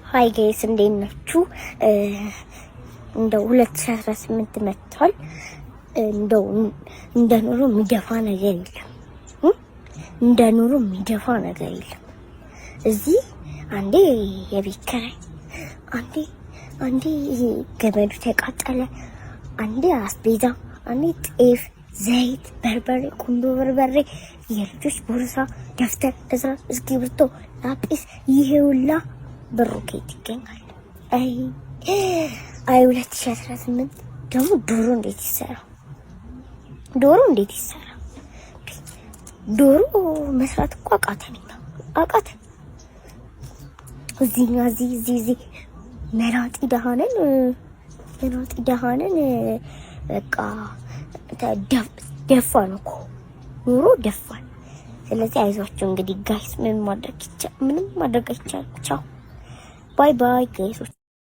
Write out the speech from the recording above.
Hi guys፣ እንዴት ናችሁ? እንደው 2018 መጥቷል። እንደው እንደ ኑሮ የሚደፋ ነገር የለም። እንደ ኑሮ የሚደፋ ነገር የለም። እዚህ አንዴ የቤት ኪራይ፣ አንዴ ይሄ ገመዱ ተቃጠለ፣ አንዴ አስቤዛ፣ አንዴ ጤፍ፣ ዘይት፣ በርበሬ፣ ቁንዶ በርበሬ፣ የልጆች ቦርሳ፣ ደብተር፣ እርሳስ፣ እስክሪብቶ፣ ላጲስ፣ ይሄ ሁላ ብሩ ከየት ይገኛል? አይ አይ፣ 2018 ደግሞ ዶሮ እንዴት ይሰራ? ዶሮ እንዴት ይሰራ? ዶሮ መስራት እኮ አቃተን፣ አቃተን። እዚህኛ እዚህ እዚህ እዚህ መራጢ ደሃነን፣ መራጢ ደሃነን። በቃ ደፋን እኮ፣ ኑሮ ደፋን። ስለዚህ አይዟችሁ እንግዲህ guys፣ ምን ማድረግ ይቻላል? ምንም ማድረግ አይቻልም። ቻው፣ bye bye guys ኦች።